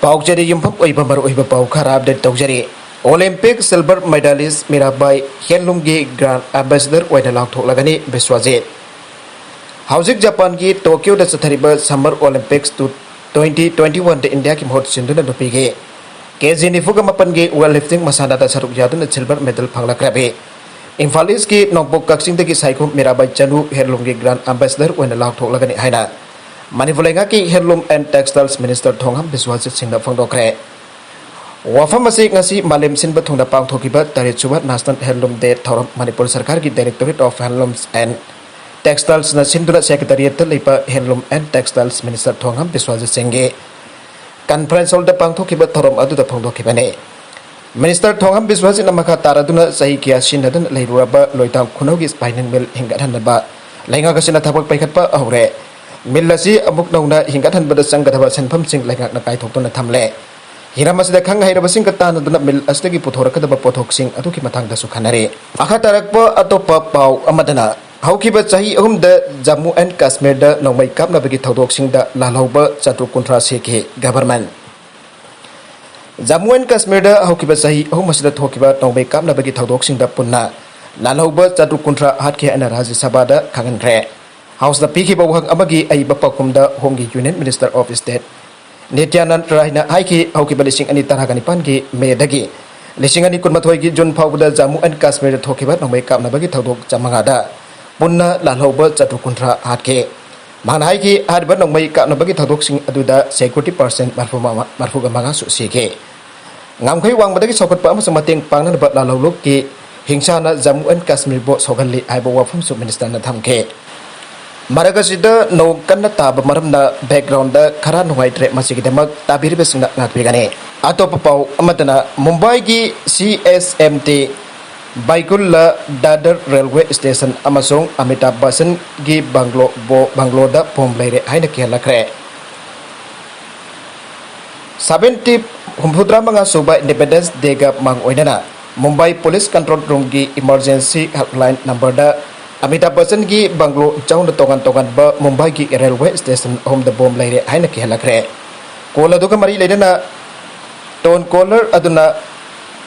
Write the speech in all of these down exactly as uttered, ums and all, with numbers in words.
ꯄꯥꯎꯆꯦꯗ ꯌꯨꯝꯐꯝ ꯑꯣꯏꯕ ꯃꯔꯨꯑꯣꯏꯕ ꯄꯥꯎ ꯈꯔ ꯑꯞꯗꯦꯠ ꯇꯧꯖꯔꯤ꯫ ꯑꯣꯂꯤꯝꯄꯤꯛ ꯁꯤꯜꯚꯔ ꯃꯦꯗꯥꯂꯤꯁ ꯃꯤꯔꯥꯕꯥꯏ ꯍꯦꯟꯂꯨꯝꯒꯤ ꯒ꯭ꯔꯥꯟ ꯑꯦꯝꯕꯦꯁꯦꯗꯔ ꯑꯣꯏꯅ ꯂꯥꯎꯊꯣꯛꯂꯒꯅꯤ ꯕꯤꯁ꯭ꯋꯖꯤꯠ꯫ ꯍꯧꯖꯤꯛ ꯖꯄꯥꯟꯒꯤ ꯇꯣꯀꯤꯌꯣꯗ ꯆꯠꯊꯔꯤꯕ summer Olympics two twenty twenty ꯋꯥꯟꯗ ꯏꯟꯗꯤꯌꯥꯒꯤ ꯃꯍꯨꯠ ꯁꯤꯟꯗꯨꯅ ꯅꯨꯄꯤꯒꯤ ꯀꯦ ꯖꯤ ꯅꯤꯐꯨꯒ ꯃꯥꯄꯟꯒꯤ ꯋꯦꯠ ꯂꯤꯐꯇꯤꯡ ꯃꯁꯥꯟꯅꯗ ꯁꯔꯨꯛ ꯌꯥꯗꯨꯅ ꯁꯤꯜꯚꯔ ꯃꯦꯗꯜ ꯐꯪꯂꯛꯈ꯭ꯔꯕꯤ ꯏꯝꯐꯥꯜ ꯏꯁꯀꯤ ꯅꯣꯡꯄꯣꯛ ꯀꯛꯆꯤꯡꯗꯒꯤ ꯁꯥꯏꯈꯣꯝ ꯃꯤꯔꯥꯕꯥꯏ ꯆꯅꯨ ꯍꯦꯟꯂꯨꯝꯒꯤ ꯒ꯭ꯔꯥꯟ ꯑꯦꯝꯕꯦꯁꯦꯗꯔ ꯑꯣꯏꯅ ꯂꯥꯎꯊꯣꯛꯂꯒꯅꯤ ꯍꯥꯏꯅ ꯃꯅꯤꯄꯨꯔ ꯂꯩꯉꯥꯛꯀꯤ ꯍꯦꯟꯂꯨꯝ ꯑꯦꯟ ꯇꯦꯛꯁꯇꯥꯏꯜꯁ ꯃꯤꯅꯤꯁꯇꯔ ꯊꯣꯉꯥꯝ ꯕꯤꯁ꯭ꯋꯖꯤꯠ ꯁꯤꯡꯅ ꯐꯣꯡꯗꯣꯛꯈ꯭ꯔꯦ꯫ ꯋꯥꯐꯝ ꯑꯁꯤ ꯉꯁꯤ ꯃꯥꯂꯦꯝ ꯁꯤꯟꯕ ꯊꯨꯡꯅ ꯄꯥꯡꯊꯣꯛꯈꯤꯕ ꯇꯔꯦꯠ ꯁꯨꯕ ꯅꯦꯁꯅꯦꯜ ꯍꯦꯟꯂꯨꯝ ꯗꯦ ꯊꯧꯔꯝ ꯃꯅꯤꯄꯨꯔ ꯁꯔꯀꯥꯔꯒꯤ ꯗꯥꯏꯔꯦꯛꯇꯣꯔꯦꯠ ꯑꯣꯐ ꯍꯦꯟꯂꯨꯝꯁ ꯑꯦꯟ ꯇꯦꯛꯁꯇꯥꯏꯜꯁꯅ ꯁꯤꯟꯗꯨꯅ ꯁꯦꯀ꯭ꯔꯦꯇꯔꯤꯌꯦꯠꯇ ꯂꯩꯕ ꯍꯦꯟꯂꯨꯝ ꯑꯦꯟ ꯇꯦꯛꯁꯇꯥꯏꯜꯁ ꯃꯤꯅꯤꯁꯇꯔ ꯊꯣꯉꯥꯝ ꯕꯤꯁ꯭ꯋꯖꯤꯠ ꯁꯤꯡꯒꯤ ꯀꯟꯐ꯭ꯔꯦꯟꯁ ꯍꯣꯜꯗ ꯄꯥꯡꯊꯣꯛꯈꯤꯕ ꯊꯧꯔꯝ ꯑꯗꯨꯗ ꯐꯣꯡꯗꯣꯛꯈꯤꯕꯅꯤ꯫ ꯃꯤꯅꯤꯁꯇꯔ ꯊꯣꯉꯥꯝ ꯕꯤꯁ꯭ꯋꯖꯤꯠꯅ ꯃꯈꯥ ꯇꯥꯔꯗꯨꯅ ꯆꯍꯤ ꯀꯌꯥ ꯁꯤꯖꯤꯟꯅꯗꯨꯅ ꯂꯩꯔꯨꯔꯕ ꯂꯣꯏꯇꯥꯡ ꯈꯨꯅꯧꯒꯤ ꯁ꯭ꯄꯥꯏꯅꯤꯡ ꯃꯤꯜ ꯍꯤꯡꯒꯠꯍꯟꯅꯕ ꯂꯩꯉꯥꯛ ꯑꯁꯤꯅ ꯊꯕꯛ ꯄꯥꯏꯈꯠꯄ ꯍꯧꯔꯦ꯫ ꯃꯤꯜ ꯑꯁꯤ ꯑꯃꯨꯛ ꯅꯧꯅ ꯍꯤꯡꯒꯠꯍꯟꯕꯗ ꯆꯪꯒꯗꯕ ꯁꯦꯟꯐꯝꯁꯤꯡ ꯂꯩꯉꯥꯛꯅ ꯀꯥꯏꯊꯣꯛꯇꯨꯅ ꯊꯝꯂꯦ꯫ ꯍꯤꯔꯝ ꯑꯁꯤꯗ ꯈꯪ ꯍꯩꯔꯕꯁꯤꯡꯒ ꯇꯥꯟꯅꯗꯨꯅ ꯃꯤꯜ ꯑꯁꯤꯗꯒꯤ ꯄꯨꯊꯣꯔꯛꯀꯗꯕ ꯄꯣꯠꯊꯣꯛꯁꯤꯡ ꯑꯗꯨꯒꯤ ꯃꯇꯥꯡꯗꯁꯨ ꯈꯟꯅꯔꯤ꯫ ꯃꯈꯥ ꯇꯥꯔꯛꯄ ꯑꯇꯣꯞꯄ ꯄꯥꯎ ꯑꯃꯗꯅ, ꯍꯧꯈꯤꯕ ꯆꯍꯤ ꯑꯍꯨꯝꯗ ꯖꯝꯃꯨ ꯑꯦꯟ ꯀꯥꯁꯃꯤꯔꯗ ꯅꯣꯡꯃꯩ ꯀꯥꯞꯅꯕꯒꯤ ꯊꯧꯗꯣꯛꯁꯤꯡꯗ ꯂꯥꯜꯍꯧꯕ ꯆꯥꯇ꯭ꯔꯨꯛ ꯀꯨꯟꯊ꯭ꯔꯥ ꯁꯤꯈꯤ꯫ ꯒꯚꯔꯟꯃꯦꯟꯠ꯫ ꯖꯝꯃꯨ ꯑꯦꯟ ꯀꯥꯁꯃꯤꯔꯗ ꯍꯧꯈꯤꯕ ꯆꯍꯤ ꯑꯍꯨꯝ ꯑꯁꯤꯗ ꯊꯣꯛꯈꯤꯕ ꯅꯣꯡꯃꯩ ꯀꯥꯞꯅꯕꯒꯤ ꯊꯧꯗꯣꯛꯁꯤꯡꯗ ꯄꯨꯟꯅ ꯂꯥꯜꯍꯧꯕ ꯆꯥꯇ꯭ꯔꯨꯛ ꯀꯨꯟꯊ꯭ꯔꯥ ꯍꯥꯠꯈꯤ ꯍꯥꯏꯅ ꯔꯥꯖ꯭ꯌ ꯁꯚꯥꯗ ꯈꯪꯍꯟꯈ꯭ꯔꯦ꯫ ꯍꯥꯎꯁꯇ ꯄꯤꯈꯤꯕ ꯋꯥꯍꯪ ꯑꯃꯒꯤ ꯑꯏꯕ ꯄꯥꯎꯈꯨꯝꯗ ꯍꯣꯝꯒꯤ ꯌꯨꯅꯤꯌꯟ ꯃꯤꯅꯤꯁꯇꯔ ꯑꯣꯐ ꯁ꯭ꯇꯦꯠ ꯅꯤꯇ꯭ꯌꯥꯅꯟꯗ ꯔꯥꯏꯅ ꯍꯥꯏꯈꯤ, ꯍꯧꯈꯤꯕ ꯂꯤꯁꯤꯡ ꯑꯅꯤ ꯇꯔꯥꯒ ꯅꯤꯄꯥꯟꯒꯤ ꯃꯦꯗꯒꯤ ꯂꯤꯁꯤꯡ ꯑꯅꯤ ꯀꯨꯟꯃꯥꯊꯣꯏꯒꯤ ꯖꯨꯟ ꯐꯥꯎꯕꯗ ꯖꯝꯃꯨ ꯑꯦꯟ ꯀꯥꯁꯃꯤꯔꯗ ꯊꯣꯛꯈꯤꯕ ꯅꯣꯡꯃꯩ ꯀꯥꯞꯅꯕꯒꯤ ꯊꯧꯗꯣꯛ ꯆꯥꯃꯉꯥꯗ ꯄꯨꯟꯅ ꯂꯥꯜꯍꯧꯕ ꯆꯥꯇ꯭ꯔꯨꯛ ꯀꯨꯟꯊ꯭ꯔꯥ ꯍꯥꯠꯈꯤ꯫ ꯃꯍꯥꯛꯅ ꯍꯥꯏꯈꯤ, ꯍꯥꯏꯔꯤꯕ ꯅꯣꯡꯃꯩ ꯀꯥꯞꯅꯕꯒꯤ ꯊꯧꯗꯣꯛꯁꯤꯡ ꯑꯗꯨꯗ ꯁꯦꯀ꯭ꯌꯨꯔꯤꯇꯤ ꯄꯥꯔꯁꯟ ꯃꯔꯐꯨ ꯃꯉꯥ, ꯃꯔꯐꯨꯒ ꯃꯉꯥꯁꯨ ꯁꯤꯈꯤ꯫ ꯉꯝꯈꯩ ꯋꯥꯡꯕꯗꯒꯤ ꯁꯧꯒꯠꯄ ꯑꯃꯁꯨꯡ ꯃꯇꯦꯡ ꯄꯥꯡꯅꯅꯕ ꯂꯥꯜꯍꯧꯂꯨꯞꯀꯤ ꯍꯤꯡꯁꯥꯅ ꯖꯝꯃꯨ ꯑꯦꯟ ꯀꯥꯁꯃꯤꯔꯕꯨ ꯁꯣꯛꯍꯜꯂꯤ ꯍꯥꯏꯕ ꯋꯥꯐꯝꯁꯨ ꯃꯤꯅꯤꯁꯇꯔꯅ ꯊꯝꯈꯤ꯫ ꯃꯔꯛ ꯑꯁꯤꯗ ꯅꯣꯡ ꯀꯟꯅ ꯇꯥꯕ ꯃꯔꯝꯅ ꯕꯦꯛꯒ꯭ꯔꯥꯎꯟꯗ ꯈꯔ ꯅꯨꯡꯉꯥꯏꯇ꯭ꯔꯦ, ꯃꯁꯤꯒꯤꯗꯃꯛ ꯇꯥꯕꯤꯔꯤꯕꯁꯤꯡꯅ ꯉꯥꯛꯄꯤꯒꯅꯤ꯫ ꯑꯇꯣꯞꯄ ꯄꯥꯎ ꯑꯃꯗꯅ, ꯃꯨꯝꯕꯥꯏꯒꯤ ꯁꯤ ꯑꯦꯁ ꯑꯦꯝ ꯇꯤ ꯕꯥꯏꯀꯨꯜꯂ ꯗꯥꯗꯔ ꯔꯦꯜꯋꯦ ꯁ꯭ꯇꯦꯁꯟ ꯑꯃꯁꯨꯡ ꯑꯃꯤꯇꯥꯚ ꯕꯆꯟꯒꯤ ꯕꯪꯒ꯭ꯂꯣ, ꯕꯣ-, ꯕꯪꯒ꯭ꯂꯣꯗ ꯕꯣꯝ ꯂꯩꯔꯦ ꯍꯥꯏꯅ ꯀꯤꯍꯜꯂꯛꯈ꯭ꯔꯦ꯫ ꯁꯚꯦꯟꯇꯤ, ꯍꯨꯝꯐꯨꯇꯔꯥ ꯃꯉꯥ ꯁꯨꯕ ꯏꯟꯗꯤꯄꯦꯟꯗꯦꯟꯁ ꯗꯦꯒ ꯃꯥꯡ ꯑꯣꯏꯅꯅ ꯃꯨꯝꯕꯥꯏ ꯄꯨꯂꯤꯁ ꯀꯟꯇ꯭ꯔꯣꯜ ꯔꯨꯝꯒꯤ ꯏꯃꯔꯖꯦꯟꯁꯤ ꯍꯦꯜꯞꯂꯥꯏꯟ ꯅꯝꯕꯔꯗ ꯑꯃꯤꯇꯥꯚ ꯕꯆꯟꯒꯤ ꯕꯪꯒ꯭ꯂꯣ ꯌꯥꯎꯅ ꯇꯣꯉꯥꯟ ꯇꯣꯉꯥꯟꯕ ꯃꯨꯝꯕꯥꯏꯒꯤ ꯔꯦꯜꯋꯦ ꯁ꯭ꯇꯦꯁꯟ ꯑꯍꯨꯝꯗ ꯕꯣꯝ ꯂꯩꯔꯦ ꯍꯥꯏꯅ ꯀꯤꯍꯜꯂꯛꯈ꯭ꯔꯦ꯫ ꯀꯣꯜ ꯑꯗꯨꯒ ꯃꯔꯤ ꯂꯩꯅꯅ ꯇꯣꯟ ꯀꯣꯂꯔ ꯑꯗꯨꯅ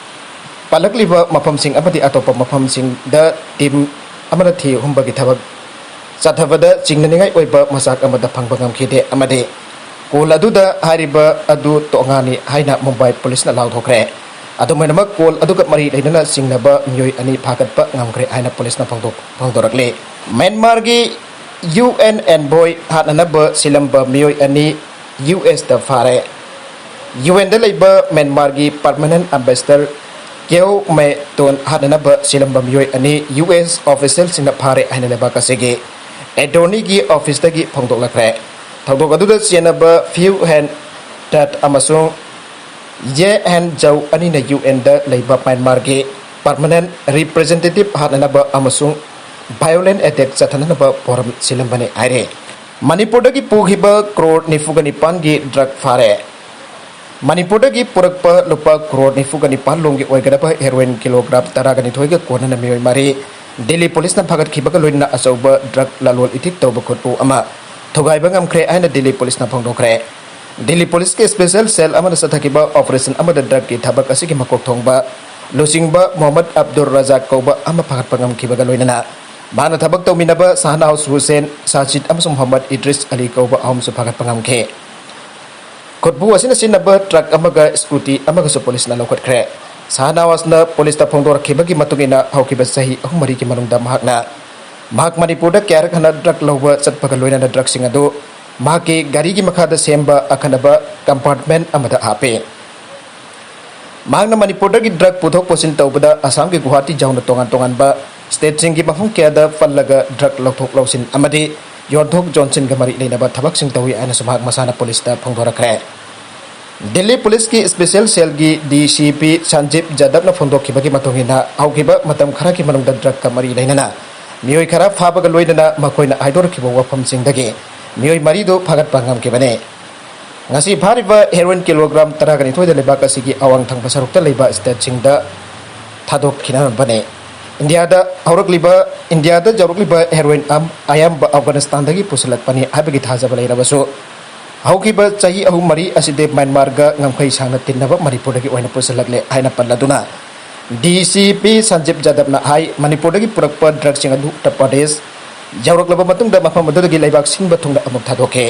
ꯄꯜꯂꯛꯂꯤꯕ ꯃꯐꯝꯁꯤꯡ ꯑꯃꯗꯤ ꯑꯇꯣꯞꯄ ꯃꯐꯝꯁꯤꯡꯗ ꯇꯤꯝ ꯑꯃꯅ ꯊꯤ ꯍꯨꯝꯕꯒꯤ ꯊꯕꯛ ꯆꯠꯊꯕꯗ ꯆꯤꯡꯅꯅꯤꯡꯉꯥꯏ ꯑꯣꯏꯕ ꯃꯆꯥꯛ ꯑꯃꯠꯇ ꯐꯪꯕ ꯉꯝꯈꯤꯗꯦ ꯑꯃꯗꯤ ꯀꯣꯜ ꯑꯗꯨꯗ ꯍꯥꯏꯔꯤꯕ ꯑꯗꯨ ꯇꯣꯉꯥꯅꯤ ꯍꯥꯏꯅ ꯃꯨꯝꯕꯥꯏ ꯄꯨꯂꯤꯁꯅ ꯂꯥꯎꯊꯣꯛꯈ꯭ꯔꯦ꯫ ꯑꯗꯨꯝ ꯑꯣꯏꯅꯃꯛ, ꯀꯣꯜ ꯑꯗꯨꯒ ꯃꯔꯤ ꯂꯩꯅꯅ ꯆꯤꯡꯅꯕ ꯃꯤꯑꯣꯏ ꯑꯅꯤ ꯐꯥꯒꯠꯄ ꯉꯝꯈ꯭ꯔꯦ ꯍꯥꯏꯅ ꯄꯨꯂꯤꯁꯅ ꯐꯣꯡꯗꯣꯛ-, ꯐꯣꯡꯗꯣꯔꯛꯂꯤ꯫ ꯃ꯭ꯌꯥꯟꯃꯥꯔꯒꯤ ꯌꯨ ꯑꯦꯟ ꯑꯦꯟꯚꯣꯏ ꯍꯥꯠꯅꯅꯕ ꯁꯤꯜꯂꯝꯕ ꯃꯤꯑꯣꯏ ꯑꯅꯤ ꯌꯨ ꯑꯦꯁꯇ ꯐꯥꯔꯦ꯫ ꯌꯨ ꯑꯦꯟꯗ ꯂꯩꯕ ꯃ꯭ꯌꯥꯟꯃꯥꯔꯒꯤ ꯄꯔꯃꯅꯦꯟ ꯑꯦꯝꯕꯦꯁꯦꯗꯔ ꯀ꯭ꯌꯧ ꯃꯦ ꯇꯣꯟ ꯍꯥꯠꯅꯅꯕ ꯁꯤꯜꯂꯝꯕ ꯃꯤꯑꯣꯏ ꯑꯅꯤ ꯌꯨ ꯑꯦꯁ ꯑꯣꯐꯤꯁꯤꯌꯦꯜꯁꯤꯡꯅ ꯐꯥꯔꯦ ꯍꯥꯏꯅ ꯂꯩꯕꯥꯛ ꯑꯁꯤꯒꯤ ꯑꯦꯇꯣꯔꯅꯤꯒꯤ ꯑꯣꯐꯤꯁꯇꯒꯤ ꯐꯣꯡꯗꯣꯛꯂꯛꯈ꯭ꯔꯦ꯫ ꯊꯧꯗꯣꯛ ꯑꯗꯨꯗ ꯆꯦꯟꯅꯕ ꯐ꯭ꯌꯨ ꯍꯦꯟ ꯇꯠ ꯑꯃꯁꯨꯡ ꯌꯦ ꯍꯦꯟ ꯖꯧ ꯑꯅꯤꯅ ꯌꯨ ꯑꯦꯟꯗ ꯂꯩꯕ ꯃ꯭ꯌꯥꯟꯃꯥꯔꯒꯤ ꯄꯔꯃꯅꯦꯟ ꯔꯤꯄ꯭ꯔꯖꯦꯟꯇꯦꯇꯤꯚ ꯍꯥꯠꯅꯅꯕ ꯑꯃꯁꯨꯡ ꯚꯥꯏꯑꯣꯂꯦꯟ ꯑꯦꯇꯦꯛ ꯆꯠꯊꯅꯅꯕ ꯐꯣꯔꯝ ꯁꯤꯜꯂꯝꯕꯅꯤ ꯍꯥꯏꯔꯦ꯫ ꯃꯅꯤꯄꯨꯔꯗꯒꯤ ꯄꯨꯈꯤꯕ ꯀ꯭ꯔꯣꯔ ꯅꯤꯐꯨꯒ ꯅꯤꯄꯥꯟꯒꯤ ꯗ꯭ꯔꯒ ꯐꯥꯔꯦ꯫ ꯃꯅꯤꯄꯨꯔꯗꯒꯤ ꯄꯨꯔꯛꯄ ꯂꯨꯄꯥ ꯀ꯭ꯔꯣꯔ ꯅꯤꯐꯨꯒ ꯅꯤꯄꯥꯟ ꯂꯣꯝꯒꯤ ꯑꯣꯏꯒꯗꯕ ꯍꯦꯔꯣꯏꯟ ꯀꯤꯂꯣꯒ꯭ꯔꯥꯝ ꯇꯔꯥꯒ ꯅꯤꯊꯣꯏꯒ ꯀꯣꯟꯅꯅ ꯃꯤꯑꯣꯏ ꯃꯔꯤ ꯗꯤꯜꯂꯤ ꯄꯨꯂꯤꯁꯅ ꯐꯥꯒꯠꯈꯤꯕꯒ ꯂꯣꯏꯅꯅ ꯑꯆꯧꯕ ꯗ꯭ꯔꯒ ꯂꯂꯣꯟ ꯏꯇꯤꯛ ꯇꯧꯕ ꯈꯨꯠꯄꯨ ꯑꯃ ꯊꯨꯒꯥꯏꯕ ꯉꯝꯈ꯭ꯔꯦ ꯍꯥꯏꯅ ꯗꯤꯜꯂꯤ ꯄꯨꯂꯤꯁꯅ ꯐꯣꯡꯗꯣꯛꯈ꯭ꯔꯦ꯫ ꯗꯤꯜꯂꯤ ꯄꯨꯂꯤꯁꯀꯤ ꯁ꯭ꯄꯦꯁꯦꯜ ꯁꯦꯜ ꯑꯃꯅ ꯆꯠꯊꯈꯤꯕ ꯑꯣꯄꯔꯦꯁꯟ ꯑꯃꯗ ꯗ꯭ꯔꯒꯀꯤ ꯊꯕꯛ ꯑꯁꯤꯒꯤ ꯃꯀꯣꯛ ꯊꯣꯡꯕ ꯂꯨꯆꯤꯡꯕ ꯃꯣꯍꯝꯃꯗ ꯑꯕꯗꯨꯜ ꯔꯖꯥꯛ ꯀꯧꯕ ꯑꯃ ꯐꯥꯒꯠꯄ ꯉꯝꯈꯤꯕꯒ ꯂꯣꯏꯅꯅ ꯃꯍꯥꯛꯅ ꯊꯕꯛ ꯇꯧꯃꯤꯟꯅꯕ ꯁꯍꯅꯥꯖ ꯍꯨꯁꯦꯟ, ꯁꯥꯖꯤꯗ ꯑꯃꯁꯨꯡ ꯃꯣꯍꯝꯃꯗ ꯏꯗ꯭ꯔꯤꯁ ꯑꯂꯤ ꯀꯧꯕ ꯑꯍꯨꯝꯁꯨ ꯐꯥꯒꯠꯄ ꯉꯝꯈꯤ꯫ ꯈꯨꯠꯄꯨ ꯑꯁꯤꯅ ꯁꯤꯖꯤꯟꯅꯕ ꯇ꯭ꯔꯛ ꯑꯃꯒ ꯁ꯭ꯀꯨꯇꯤ ꯑꯃꯒꯁꯨ ꯄꯨꯂꯤꯁꯅ ꯂꯧꯈꯠꯈ꯭ꯔꯦ꯫ ꯁꯍꯅꯥꯖꯅ ꯄꯨꯂꯤꯁꯇ ꯐꯣꯡꯗꯣꯔꯛꯈꯤꯕꯒꯤ ꯃꯇꯨꯡ ꯏꯟꯅ, ꯍꯧꯈꯤꯕ ꯆꯍꯤ ꯑꯍꯨꯝ ꯃꯔꯤꯒꯤ ꯃꯅꯨꯡꯗ ꯃꯍꯥꯛꯅ, ꯃꯍꯥꯛ ꯃꯅꯤꯄꯨꯔꯗ ꯀꯌꯥꯔꯛ ꯍꯟꯅ ꯗ꯭ꯔꯒ ꯂꯧꯕ ꯆꯠꯄꯒ ꯂꯣꯏꯅꯅ ꯗ꯭ꯔꯒꯁꯤꯡ ꯑꯗꯨ ꯃꯍꯥꯛꯀꯤ ꯒꯥꯔꯤꯒꯤ ꯃꯈꯥꯗ ꯁꯦꯝꯕ ꯑꯈꯟꯅꯕ ꯀꯝꯄꯥꯔꯠꯃꯦꯟ ꯑꯃꯗ ꯍꯥꯞꯄꯤ꯫ ꯃꯍꯥꯛꯅ ꯃꯅꯤꯄꯨꯔꯗꯒꯤ ꯗ꯭ꯔꯒ ꯄꯨꯊꯣꯛ ꯄꯨꯁꯤꯟ ꯇꯧꯕꯗ ꯑꯁꯥꯝꯒꯤ ꯒꯨꯋꯥꯍꯥꯇꯤ ꯌꯥꯎꯅ ꯇꯣꯉꯥꯟ ꯇꯣꯉꯥꯟꯕ ꯁ꯭ꯇꯦꯠꯁꯤꯡꯒꯤ ꯃꯐꯝ ꯀꯌꯥꯗ ꯄꯜꯂꯒ ꯗ꯭ꯔꯒ ꯂꯧꯊꯣꯛ ꯂꯧꯁꯤꯟ ꯑꯃꯗꯤ ꯌꯣꯟꯊꯣꯛ ꯌꯣꯟꯁꯤꯟꯒ ꯃꯔꯤ ꯂꯩꯅꯕ ꯊꯕꯛꯁꯤꯡ ꯇꯧꯏ ꯍꯥꯏꯅꯁꯨ ꯃꯍꯥꯛ ꯃꯁꯥꯅ ꯄꯨꯂꯤꯁꯇ ꯐꯣꯡꯗꯣꯔꯛꯈ꯭ꯔꯦ꯫ ꯗꯤꯜꯂꯤ ꯄꯨꯂꯤꯁꯀꯤ ꯁ꯭ꯄꯦꯁꯦꯜ ꯁꯦꯜꯒꯤ ꯗꯤ ꯁꯤ ꯄꯤ ꯁꯟꯖꯤꯕ ꯖꯥꯗꯕꯅ ꯐꯣꯡꯗꯣꯛꯈꯤꯕꯒꯤ ꯃꯇꯨꯡ ꯏꯟꯅ, ꯍꯧꯈꯤꯕ ꯃꯇꯝ ꯈꯔꯒꯤ ꯃꯅꯨꯡꯗ ꯗ꯭ꯔꯒꯀ ꯃꯔꯤ ꯂꯩꯅꯅ ꯃꯤꯑꯣꯏ ꯈꯔ ꯐꯥꯕꯒ ꯂꯣꯏꯅꯅ ꯃꯈꯣꯏꯅ ꯍꯥꯏꯗꯣꯔꯛꯈꯤꯕ ꯋꯥꯐꯝꯁꯤꯡꯗꯒꯤ ꯃꯤꯑꯣꯏ ꯃꯔꯤꯗꯨ ꯐꯥꯒꯠꯄ ꯉꯝꯈꯤꯕꯅꯤ꯫ ꯉꯁꯤ ꯐꯥꯔꯤꯕ ꯍꯦꯔꯣꯏꯟ ꯀꯤꯂꯣꯒ꯭ꯔꯥꯝ ꯇꯔꯥꯒ ꯅꯤꯊꯣꯏꯗ ꯂꯩꯕꯥꯛ ꯑꯁꯤꯒꯤ ꯑꯋꯥꯡ ꯊꯪꯕ ꯁꯔꯨꯛꯇ ꯂꯩꯕ ꯁ꯭ꯇꯦꯠꯁꯤꯡꯗ ꯊꯥꯗꯣꯛꯈꯤꯅꯕꯅꯤ꯫ ꯏꯟꯗꯤꯌꯥꯗ ꯍꯧꯔꯛꯂꯤꯕ, ꯏꯟꯗꯤꯌꯥꯗ ꯌꯧꯔꯛꯂꯤꯕ ꯍꯦꯔꯣꯏꯟ ꯑꯝ-, ꯑꯌꯥꯝꯕ ꯑꯐꯒꯥꯅꯤꯁꯇꯥꯟꯗꯒꯤ ꯄꯨꯁꯤꯜꯂꯛꯄꯅꯤ ꯍꯥꯏꯕꯒꯤ ꯊꯥꯖꯕ ꯂꯩꯔꯕꯁꯨ, ꯍꯧꯈꯤꯕ ꯆꯍꯤ ꯑꯍꯨꯝ ꯃꯔꯤ ꯑꯁꯤꯗꯤ ꯃ꯭ꯌꯥꯟꯃꯥꯔꯒ ꯉꯝꯈꯩ ꯁꯥꯡꯅ ꯇꯤꯟꯅꯕ ꯃꯅꯤꯄꯨꯔꯗꯒꯤ ꯑꯣꯏꯅ ꯄꯨꯁꯤꯜꯂꯛꯂꯦ ꯍꯥꯏꯅ ꯄꯜꯂꯗꯨꯅ, ꯗꯤ ꯁꯤ ꯄꯤ ꯁꯟꯖꯤꯞ ꯖꯥꯗꯕꯅ ꯍꯥꯏ, ꯃꯅꯤꯄꯨꯔꯗꯒꯤ ꯄꯨꯔꯛꯄ ꯗ꯭ꯔꯒꯁꯤꯡ ꯑꯗꯨ ꯎꯠꯇꯔ ꯄ꯭ꯔꯗꯦꯁ ꯌꯧꯔꯛꯂꯕ ꯃꯇꯨꯡꯗ ꯃꯐꯝ ꯑꯗꯨꯗꯒꯤ ꯂꯩꯕꯥꯛ ꯁꯤꯟꯕ ꯊꯨꯡꯅ ꯑꯃꯨꯛ ꯊꯥꯗꯣꯛꯈꯤ꯫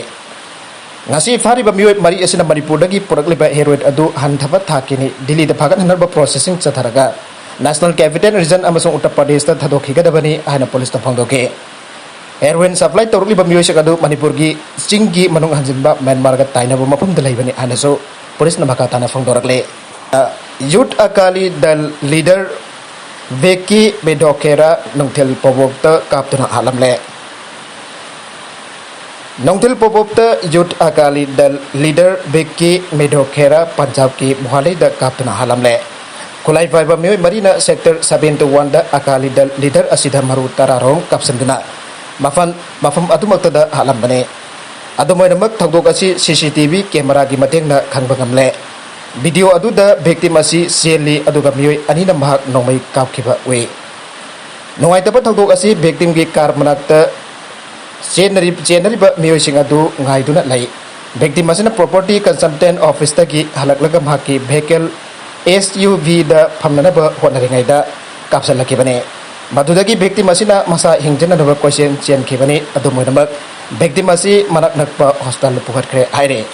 ꯉꯁꯤ ꯐꯥꯔꯤꯕ ꯃꯤꯑꯣꯏ ꯃꯔꯤ ꯑꯁꯤꯅ ꯃꯅꯤꯄꯨꯔꯗꯒꯤ ꯄꯨꯔꯛꯂꯤꯕ ꯍꯦꯔꯣꯏꯟ ꯑꯗꯨ ꯍꯟꯊꯕ ꯊꯥꯛꯀꯤꯅꯤ ꯗꯤꯜꯂꯤꯗ ꯐꯥꯒꯠꯍꯟꯅꯕ ꯄ꯭ꯔꯣꯁꯦꯁꯤꯡ ꯆꯠꯊꯔꯒ ꯅꯦꯁꯅꯦꯜ ꯀꯦꯄꯤꯇꯦꯜ ꯔꯤꯖꯟ ꯑꯃꯁꯨꯡ ꯎꯠꯇꯔ ꯄ꯭ꯔꯗꯦꯁꯇ ꯊꯥꯗꯣꯛꯈꯤꯒꯗꯕꯅꯤ ꯍꯥꯏꯅ ꯄꯨꯂꯤꯁꯅ ꯐꯣꯡꯗꯣꯛꯈꯤ꯫ ꯍꯦꯔꯣꯏꯟ ꯁꯄ꯭ꯂꯥꯏ ꯇꯧꯔꯛꯂꯤꯕ ꯃꯤꯑꯣꯏꯁꯤꯡ ꯑꯗꯨ ꯃꯅꯤꯄꯨꯔꯒꯤ ꯆꯤꯡꯒꯤ ꯃꯅꯨꯡ ꯍꯟꯖꯤꯟꯕ ꯃ꯭ꯌꯥꯟꯃꯥꯔꯒ ꯇꯥꯏꯅꯕ ꯃꯐꯝꯗ ꯂꯩꯕꯅꯤ ꯍꯥꯏꯅꯁꯨ ꯄꯨꯂꯤꯁꯅ ꯃꯈꯥ ꯇꯥꯅ ꯐꯣꯡꯗꯣꯔꯛꯂꯤ꯫ ꯌꯨꯠ ꯑꯀꯥꯂꯤ ꯗꯜ ꯂꯤꯗꯔ ꯕꯦꯀꯤ ꯃꯦꯙꯣꯈꯦꯔꯥ ꯅꯨꯡꯊꯤꯜ ꯄꯣꯕꯣꯛꯇ ꯀꯥꯞꯇꯨꯅ ꯍꯥꯠꯂꯝꯂꯦ꯫ ꯅꯣꯡꯊꯤꯜ ꯄꯣꯕꯣꯞꯇ ꯌꯨꯠ ꯑꯀꯥꯂꯤ ꯗꯜ ꯂꯤꯗꯔ ꯕꯦꯀꯤ ꯃꯦꯙꯣꯈꯦꯔꯥ ꯄꯟꯖꯥꯕꯀꯤ ꯃꯣꯍꯥꯂꯤꯗ ꯀꯥꯞꯇꯨꯅ ꯍꯥꯠꯂꯝꯂꯦ꯫ ꯈꯨꯠꯂꯥꯏ ꯄꯥꯏꯕ ꯃꯤꯑꯣꯏ ꯃꯔꯤꯅ ꯁꯦꯛꯇꯔ ꯁꯚꯦꯟ ꯇꯨ ꯋꯥꯟꯗ ꯑꯀꯥꯂꯤ ꯗꯜ ꯂꯤꯗꯔ ꯑꯁꯤꯗ ꯃꯔꯨ ꯇꯔꯥꯔꯣꯝ ꯀꯥꯞꯁꯤꯟꯗꯨꯅ ꯃꯐꯝ, ꯃꯐꯝ ꯑꯗꯨꯃꯛꯇꯗ ꯍꯥꯠꯂꯝꯕꯅꯤ꯫ ꯑꯗꯨꯝ ꯑꯣꯏꯅꯃꯛ, ꯊꯧꯗꯣꯛ ꯑꯁꯤ ꯁꯤ ꯁꯤ ꯇꯤ ꯚꯤ ꯀꯦꯃꯦꯔꯥꯒꯤ ꯃꯇꯦꯡꯅ ꯈꯪꯕ ꯉꯝꯂꯦ꯫ ꯚꯤꯗꯤꯑꯣ ꯑꯗꯨꯗ ꯚꯤꯛꯇꯤꯝ ꯑꯁꯤ ꯆꯦꯜꯂꯤ, ꯑꯗꯨꯒ ꯃꯤꯑꯣꯏ ꯑꯅꯤꯅ ꯃꯍꯥꯛ ꯅꯣꯡꯃꯩ ꯀꯥꯞꯈꯤꯕ ꯎꯏ꯫ ꯅꯨꯡꯉꯥꯏꯇꯕ ꯊꯧꯗꯣꯛ ꯑꯁꯤ ꯚꯤꯛꯇꯤꯝꯒꯤ ꯀꯥꯔ ꯃꯅꯥꯛꯇ ꯆꯦꯟꯅꯔꯤ-, ꯆꯦꯟꯅꯔꯤꯕ ꯃꯤꯑꯣꯏꯁꯤꯡ ꯑꯗꯨ ꯉꯥꯏꯗꯨꯅ ꯂꯩ꯫ ꯚꯤꯛꯇꯤꯝ ꯑꯁꯤꯅ ꯄ꯭ꯔꯣꯄꯔꯇꯤ ꯀꯟꯁꯜꯇꯦꯟ ꯑꯣꯐꯤꯁꯇꯒꯤ ꯍꯜꯂꯛꯂꯒ ꯃꯍꯥꯛꯀꯤ ꯚꯦꯍꯤꯀꯜ ꯑꯦꯁ ꯌꯨ ꯚꯤꯗ ꯐꯝꯅꯅꯕ ꯍꯣꯠꯅꯔꯤꯉꯩꯗ ꯀꯥꯞꯁꯤꯜꯂꯛꯈꯤꯕꯅꯤ꯫ ꯃꯗꯨꯗꯒꯤ ꯚꯤꯛꯇꯤꯝ ꯑꯁꯤꯅ ꯃꯁꯥ ꯍꯤꯡꯖꯅꯅꯕ ꯀꯣꯏꯆꯦꯟ ꯆꯦꯟꯈꯤꯕꯅꯤ꯫ ꯑꯗꯨꯝ ꯑꯣꯏꯅꯃꯛ, ꯚꯤꯛꯇꯤꯝ ꯑꯁꯤ ꯃꯅꯥꯛ ꯅꯛꯄ ꯍꯣꯁꯄꯤꯇꯥꯜꯗ ꯄꯨꯈꯠꯈ꯭ꯔꯦ ꯍꯥꯏꯔꯤ꯫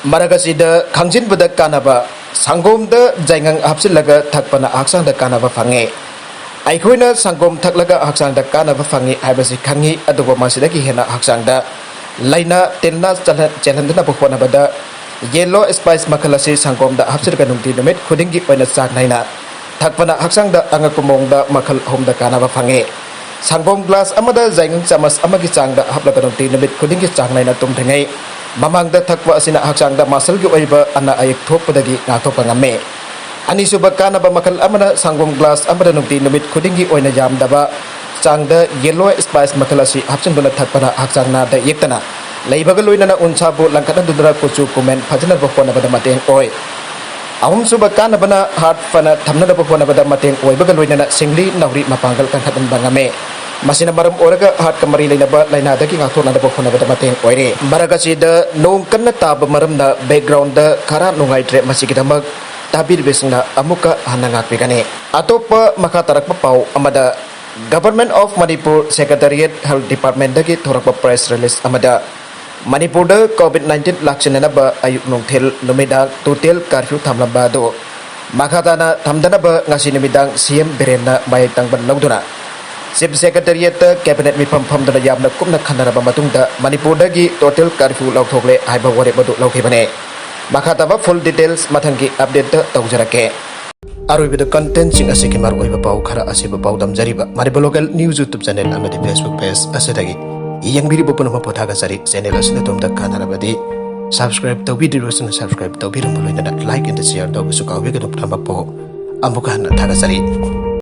ꯃꯔꯛ ꯑꯁꯤꯗ ꯈꯪꯖꯤꯟꯕꯗ ꯀꯥꯟꯅꯕ: ꯁꯪꯒꯣꯝꯗ ꯌꯥꯏꯉꯪ ꯍꯥꯞꯆꯤꯜꯂꯒ ꯊꯛꯄꯅ ꯍꯛꯆꯥꯡꯗ ꯀꯥꯟꯅꯕ ꯐꯪꯉꯤ꯫ ꯑꯩꯈꯣꯏꯅ ꯁꯪꯒꯣꯝ ꯊꯛꯂꯒ ꯍꯛꯆꯥꯡꯗ ꯀꯥꯟꯅꯕ ꯐꯪꯉꯤ ꯍꯥꯏꯕꯁꯤ ꯈꯪꯉꯤ, ꯑꯗꯨꯕꯨ ꯃꯁꯤꯗꯒꯤ ꯍꯦꯟꯅ ꯍꯛꯆꯥꯡꯗ ꯂꯥꯏꯅꯥ ꯇꯤꯟꯅ ꯆꯦꯜꯍꯟ-, ꯆꯦꯜꯍꯟꯗꯅꯕ ꯍꯣꯠꯅꯕꯗ ꯌꯦꯜꯂꯣ ꯁ꯭ꯄꯥꯏꯁ ꯃꯈꯜ ꯑꯁꯤ ꯁꯪꯒꯣꯝꯗ ꯍꯥꯞꯆꯤꯜꯂꯒ ꯅꯨꯡꯇꯤ ꯅꯨꯃꯤꯠ ꯈꯨꯗꯤꯡꯒꯤ ꯑꯣꯏꯅ ꯆꯥꯡ ꯅꯥꯏꯅ ꯊꯛꯄꯅ ꯍꯛꯆꯥꯡꯗ ꯑꯉꯛꯄ ꯃꯑꯣꯡꯗ ꯃꯈꯜ ꯑꯍꯨꯝꯗ ꯀꯥꯟꯅꯕ ꯐꯪꯉꯤ꯫ ꯁꯪꯒꯣꯝ ꯒ꯭ꯂꯥꯁ ꯑꯃꯗ ꯌꯥꯏꯉꯪ ꯆꯥꯃꯁ ꯑꯃꯒꯤ ꯆꯥꯡꯗ ꯍꯥꯞꯂꯒ ꯅꯨꯡꯇꯤ ꯅꯨꯃꯤꯠ ꯈꯨꯗꯤꯡꯒꯤ ꯆꯥꯡ ꯅꯥꯏꯅ ꯇꯨꯝꯗ꯭ꯔꯤꯉꯩ ꯃꯃꯥꯡꯗ ꯊꯛꯄ ꯑꯁꯤꯅ ꯍꯛꯆꯥꯡꯗ ꯃꯁꯜꯒꯤ ꯑꯣꯏꯕ ꯑꯅꯥ ꯑꯌꯦꯛ ꯊꯣꯛꯄꯗꯒꯤ ꯉꯥꯛꯊꯣꯛꯄ ꯉꯝꯃꯤ꯫ ꯑꯅꯤꯁꯨꯕ ꯀꯥꯟꯅꯕ ꯃꯈꯜ ꯑꯃꯅ ꯁꯪꯒꯣꯝ ꯒ꯭ꯂꯥꯁ ꯑꯃꯗ ꯅꯨꯡꯇꯤ ꯅꯨꯃꯤꯠ ꯈꯨꯗꯤꯡꯒꯤ ꯑꯣꯏꯅ ꯌꯥꯝꯗꯕ ꯆꯥꯡꯗ ꯌꯦꯜꯂꯣ ꯁ꯭ꯄꯥꯏꯁ ꯃꯈꯜ ꯑꯁꯤ ꯍꯥꯞꯆꯤꯟꯗꯨꯅ ꯊꯛꯄꯅ ꯍꯛꯆꯥꯡ ꯅꯥꯗ ꯌꯦꯛꯇꯅ ꯂꯩꯕꯒ ꯂꯣꯏꯅꯅ ꯎꯟꯁꯥꯕꯨ ꯂꯪꯈꯠꯍꯟꯗꯨꯅ ꯀꯨꯆꯨ ꯀꯨꯃꯦꯟ ꯐꯖꯅꯕ ꯍꯣꯠꯅꯕꯗ ꯃꯇꯦꯡ ꯑꯣꯏ꯫ ꯑꯍꯨꯝꯁꯨꯕ ꯀꯥꯟꯅꯕꯅ ꯍꯥꯔꯠ ꯐꯅ ꯊꯝꯅꯅꯕ ꯍꯣꯠꯅꯕꯗ ꯃꯇꯦꯡ ꯑꯣꯏꯕꯒ ꯂꯣꯏꯅꯅ ꯁꯤꯡꯂꯤ ꯅꯥꯎꯔꯤ ꯃꯄꯥꯡꯒꯜ ꯀꯟꯈꯠꯍꯟꯕ ꯉꯝꯃꯤ꯫ ꯃꯁꯤꯅ ꯃꯔꯝ ꯑꯣꯏꯔꯒ heartꯀ ꯃꯔꯤ ꯂꯩꯅꯕ ꯂꯥꯏꯅꯥꯗꯒꯤ ꯉꯥꯛꯊꯣꯛꯅꯅꯕ ꯍꯣꯠꯅꯕꯗ ꯃꯇꯦꯡ ꯑꯣꯏꯔꯦ꯫ ꯃꯔꯛ ꯑꯁꯤꯗ ꯅꯣꯡ ꯀꯟꯅ ꯇꯥꯕ ꯃꯔꯝꯅ backgroundꯗ ꯈꯔ ꯅꯨꯡꯉꯥꯏꯇ꯭ꯔꯦ꯫ ꯃꯁꯤꯒꯤꯗꯃꯛ ꯇꯥꯕꯤꯔꯤꯕꯁꯤꯡꯅ ꯑꯃꯨꯛꯀ ꯍꯟꯅ ꯉꯥꯛꯄꯤꯒꯅꯤ꯫ ꯑꯇꯣꯞꯄ ꯃꯈꯥ ꯇꯥꯔꯛꯄ ꯄꯥꯎ ꯑꯃꯗ, Government of Manipur Secretariat Health Departmentꯗꯒꯤ ꯊꯣꯔꯛꯄ press release ꯑꯃꯗ, ꯃꯅꯤꯄꯨꯔꯗ COVID nineteen ꯂꯥꯛꯁꯤꯟꯅꯅꯕ ꯑꯌꯨꯛ ꯅꯨꯡꯊꯤꯜ ꯅꯨꯃꯤꯗꯥꯡ total curfew ꯊꯝꯂꯝꯕ ꯑꯗꯨ ꯃꯈꯥ ꯇꯥꯅ ꯊꯝꯗꯅꯕ ꯉꯁꯤ ꯅꯨꯃꯤꯗꯥꯡ CM ꯕꯤꯔꯦꯟꯅ ꯃꯥꯌꯦꯛ ꯇꯪꯕ ꯂꯧꯗꯨꯅ Chief Secretariatꯇ cabinet ꯃꯤꯐꯝ ꯐꯝꯗꯨꯅ ꯌꯥꯝꯅ ꯀꯨꯞꯅ ꯈꯟꯅꯔꯕ ꯃꯇꯨꯡꯗ ꯃꯅꯤꯄꯨꯔꯗꯒꯤ total curfew ꯂꯧꯊꯣꯛꯂꯦ ꯍꯥꯏꯕ ꯋꯥꯔꯦꯞ ꯑꯗꯨ ꯂꯧꯈꯤꯕꯅꯤ꯫ ꯃꯈꯥ ꯇꯥꯕ full details ꯃꯊꯪꯒꯤ updateꯇ ꯇꯧꯖꯔꯛꯀꯦ꯫ ꯑꯔꯣꯏꯕꯗ contentꯁꯤꯡ ꯑꯁꯤꯒꯤ ꯃꯔꯨꯑꯣꯏꯕ ꯄꯥꯎ ꯈꯔ ꯑꯁꯤꯕꯨ ꯄꯥꯎꯗꯝꯖꯔꯤꯕ Manipur Local News YouTube channel ꯑꯃꯗꯤ Facebook page ꯑꯁꯤꯗꯒꯤ ꯌꯦꯡꯕꯤꯔꯤꯕ ꯄꯨꯝꯅꯃꯛꯄꯨ ꯊꯥꯒꯠꯆꯔꯤ꯫ Channel ꯑꯁꯤꯅ ꯑꯗꯣꯝꯗ ꯀꯥꯟꯅꯔꯕꯗꯤ subscribe ꯇꯧꯕꯤꯗ꯭ꯔꯤꯕꯁꯤꯡꯅ subscribe ꯇꯧꯕꯤꯔꯝꯕ ꯂꯣꯏꯅꯅ like and share ꯇꯧꯕꯁꯨ ꯀꯥꯎꯕꯤꯒꯅꯨ꯫ ꯄꯨꯝꯅꯃꯛꯄꯨ ꯑꯃꯨꯛꯀ ꯍꯟꯅ ꯊꯥꯒꯠꯆꯔꯤ꯫